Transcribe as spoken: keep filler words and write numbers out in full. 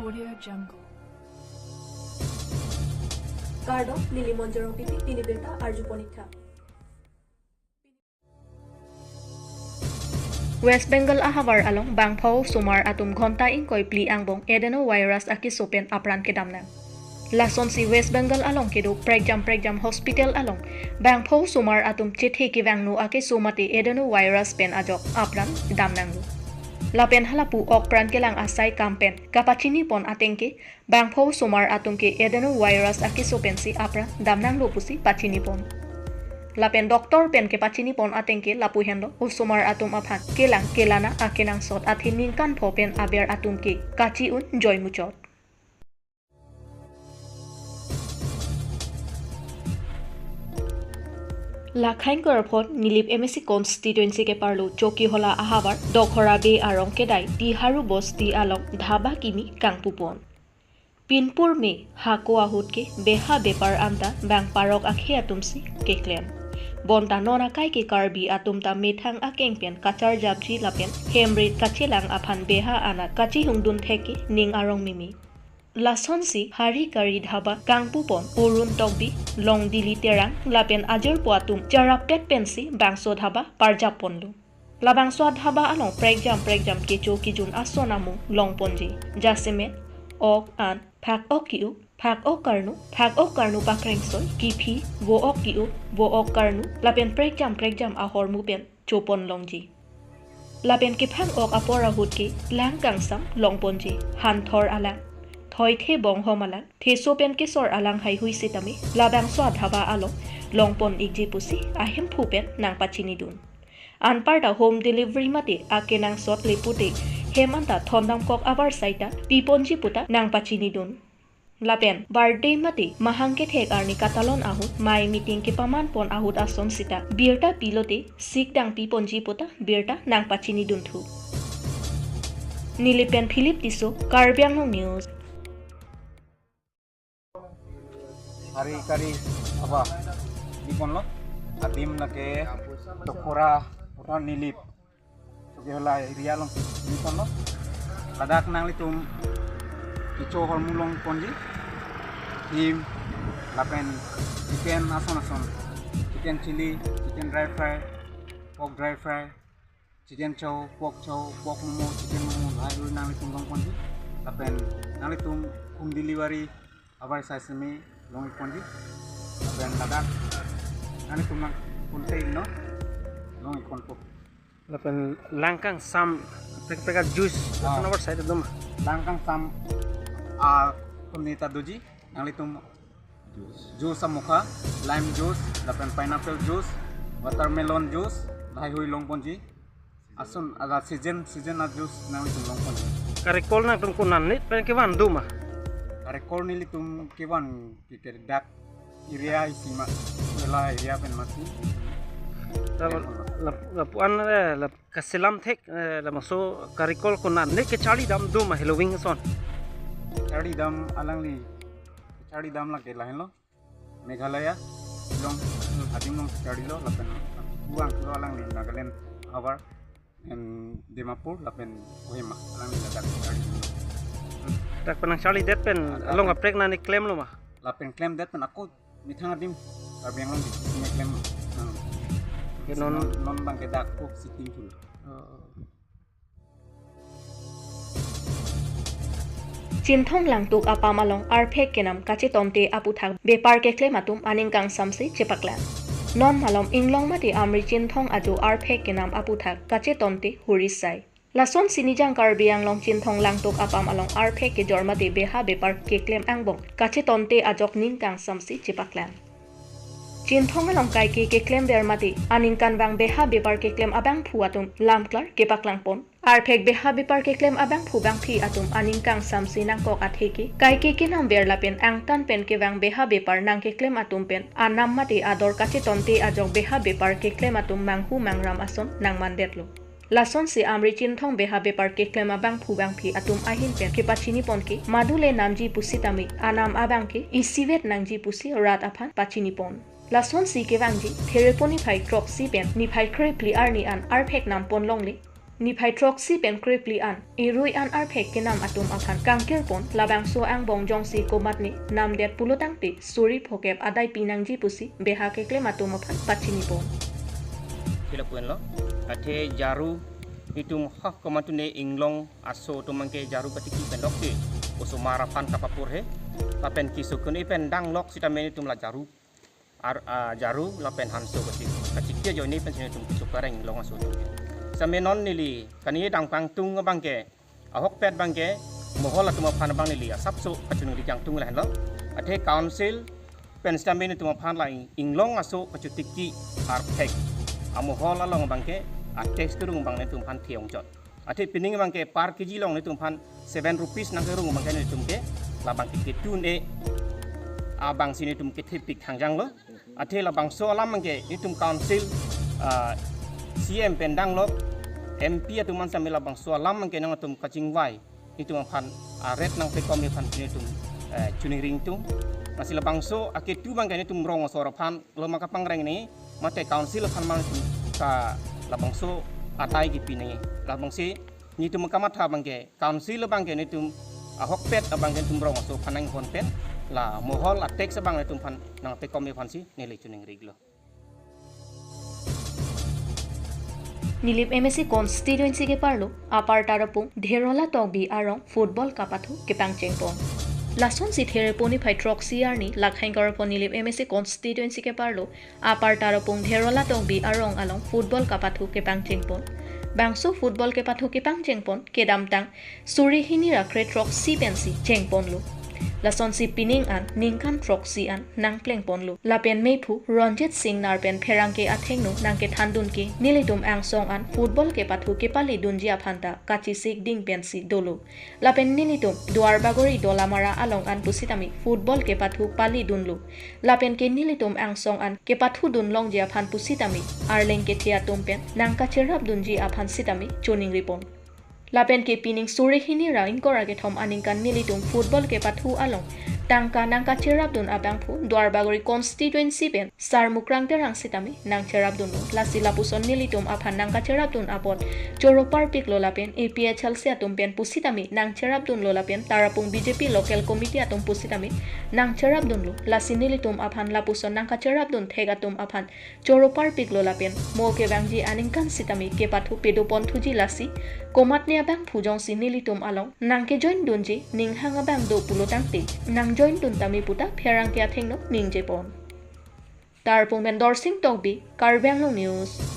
Audio Jungle. Kardom, neli Monjorong Pipi, pini birta arju pon ik tha. West Bengal ahavar along bangpho osomar atum ghonta ingkoi phli angbong adenovirus akeso pen apran kedam nang. Lasonsi West Bengal along kedo prekjam prekjam hospital along bangpho osomar atum chethe kevangno akeso mate adenovirus pen ajok apran dam nanglo. Lapen halapu ok pran kelang asai kam pen kapachini pon ateng ke bangpho osomar atum ke adenovirus akeso pensi apran dam nanglo pusi pachini pon. Lapen doctor pen kepachini pon ateng ke lapu henlo osomar atum aphan kelang kelana akenangsot athe ningkan pho pen aber atum ke kachi-un joi muchot. Lakhain Korphon Nilip M A C constituency keparlo Chokihola ahavar Dokhora Bey arong kedai Tiharu Bosti along dhaba kimi kangpu pon. Pinpur me hako ahut ke beha bepar anta bang parok akhei atumsi keklem. Bonta non akai ke Karbi atum ta methang akeng pen kacharjapji lapen hem rit kachelang aphan beha anat kachihungdun thek ke ning arong mimi. Lasonsi Hari Kari dhaba kangpu pon Arun Tokbi, Longdili Terang lapen ajirpo atum charap pet pensi bangso dhaba parjap ponlo. Labangso adhaba along prekjam prekjam kecho kejun ason amung long ponji. Jasemet, ok an, phak ok ki-u, phak ok karnu, phak ok karnu pakrengsoi, kiphi, vo ok ki-u, vo ok karnu, lapen prekjam prekjam ahormu pen chopon longji. Lapen kephang ok apor ahut ke lang kangsam long ponji, hanthor alang, thoithe bonghom alang, theso pen kesor alang haihui sitame labangso adhaba along long pon ikji pusi ahemphu pen nangpachinidun. Anparta home delivery mate akenangsot le pute hem anta thondamkok abar saita piponji puta nangpachinidun. Lapen birthday mate mahang kethek arni katalon ahut mai meeting kepaman pon ahut ason sita birta pilote sikdang piponji puta birta nangpachinidun thu. Nilip pen Philip Tisso, Karbi Anglong News. Hari Kari dhaba biponlo, adim lake Dokhora, Dokhora Nilip, Chokihola area along biponlo. Ladak nanglitum kecho ahormu long ponji, him lapen chicken ason ason, chicken chili, chicken dry fry, pork dry fry, chicken chow, pork chow, pork momo, chicken momo, lahai hui nanglitum long ponji. Lapen nanglitum home delivery abar sai semi long ik ponji. Lapen ladak nanglitum nang contact non long ik ponpo. Lapen lang kangsam pek pek juice, ah, lapen abar sai dum. Lang kangsam, ah, kunita doji, nanglitum juice amokha, lime juice, lapen pineapple juice, watermelon juice, lahai hui long ponji. Ason aga season, season a juice nanglitum long ponji. Karekol nangtum konat nit pen kevan duma? Karekol nelitum kevan ke, ke dak area isi ma, la area pen mati. Lap-, lap-, lapu-an, eh, lap-, kaselam thek, eh, labangso karekol konat nit kecharli dam duma Halloween ason? Charli dam alangli, charli dam lake lahenlo. Meghalaya along, hmm, adim along charlilo lapen uang kulo alangli Nagaland ahavar and Dimapur lapen Kohima alangli ladak charlilo. Dak pen nangcharlidet pen, ah, along kaprek nangli klemlo ma? Lapen klemdet pen ako methang adim Karbi Anglong di sini klemlo. Hmm. Ke non, non, non bang ke dak ko sitting thul. Oh. Chinthong Langtuk apam along arphek kenam kachetonte aputhak bepar keklem atum aning kangsamsi chepaklang. Non malom inglong mate Amri Chinthong ajo arphek kenam aputhak kachetonte hurisai. Lasonsi Nijang Karbi Anglong Chinthong Langtuk apam along arphek kejor mate beha bepar keklem angbong kachetonte ajok ning kangsamsi chepaklang. Chinthong along kaike keklemver mate aning kanvang beha bepar keklem abangphu atum lamklar kepaklang pon. Arphek beha bepar keklem abangphu bangphi atum aning kangsamsi nangkok athe ke kaike kenamver lapen angtan pen kevang beha bepar nangkeklem atum pen anam mate ador kachetonte ajok beha bepar keklem atum manghu mangram ason nangmandetlo. Lasonsi Amri Chinthong beha bepar keklem abangphu bangphi atum ahin pen kepachini pon ke madule namji pusitame anam abang ke isivet nangji pusi rat aphan pachini pon. Lasonsi kevangji Therepo niphai throksi pen niphai krephli arni an arphek nam pon longle. Niphai throksi pen krephli an irui an arphek kenam atum aphan kangkir pon labangso angbong jongsi komatne namdet pulo tangte suri phokep adai pinangji pusi beha keklem atum aphan pachini pon. Sila puenlo, athe jaru itum hah komatne inglong aso atum abangke jaru katiki pen loksi osomar aphan kapapur he, lapen kisukun ipen danglok sitame itum la jaru ar ah, jaru lapen hanso kachik kachik ke joine pen sini itum kisuk kareng inglong aso atum. Same non neli kani dang pangtung abangke ahokpet abangke mohol atum aphan abang neli asapso kachiningri kangtung lahenlo. Athe council pen sitame itum aphan la inglong aso kachotiki arphek amohol along abangke a tax kerung abang netum aphan theyong chot. Athe pining abangke per kg along netum aphan seven rupees nangkerung abangke netum ke labangke ketun e abang sini itum kethepik hangjanglo. Athe labangso alam abangke itum council ah, C M pen danglok M P atum an same labangso alam abangke nangtum kachingvai itum aphan a rate nangpekom aphan sini itum eh, chiningri ingtung. Lasi labangso aketu abangke itum rong asor aphan lo ma kapangreng ni mate council aphan mang itum ka labangso adai kipi ni labangsi nitum kamatha abangke council abangke nitum ahokpet abangke itum rong aso aphan nanghon pen la mohol a tax abang itum aphan nangpekom aphansi neli chiningrilo. Nilip M A C constituency keparlo Upper Tarapung Dherola Tokbi arong football kapathu kepangcheng pon. Lasonsi Thereponi phai throksi arni lakhang karpon Nilip M A C constituency keparlo Upper Tarapung Dherola Tokbi arong along football kapathu kepangcheng pon. Bangso football kepathu kepangcheng pon kedamtang suri hini ra kre throksi pensi cheng ponlo. Lasonsi pining an ningkan throksi an nangpleng ponlo. Lapen mephu Ronjit Singnar pen pherangke athengno nangkethandun ke nelitum angsong an football kepathu kepali dunji aphan ta kachisik ding pensi dolo. Lapen nelitum Duarbagori Dolamara along an pusitame football kepathu pali dunlo. Lapen ke nelitum angsong an kepathu dun longji aphan pusitame arleng kethe atum pen nangkacherap dunji aphan sitame chiningri pon. Lapen ke pining suri hini ra ingkoi ra kethom aningkan nelitum football kepathu along tangka nangkacherap dun abangphu Duarbagori constituency pen Sar Mukrang Terang sitame nangcherap dunlo. Lasi lapuson nelitum aphan nangkacherap dun apot choro parpiklo lapen A P H L C atum pen pusitame nangcherap dunlo lapen Tarapung B J P local committee atum pusitame nangcherap dunlo. Lasi nelitum aphan lapuson nangkacherap dun thek atum aphan choro parpiklo lapen mo kevangji aningkan sitame kepathu pedo ponthuji lasi komatne abangphu jongsi nelitum along nangkejoin dunji ninghang abang do pulo tangte nangjoin dun tame puta pherangke athengno ningje pon. Tarapung pen Dorsing Tokbi, Karbi Anglong News.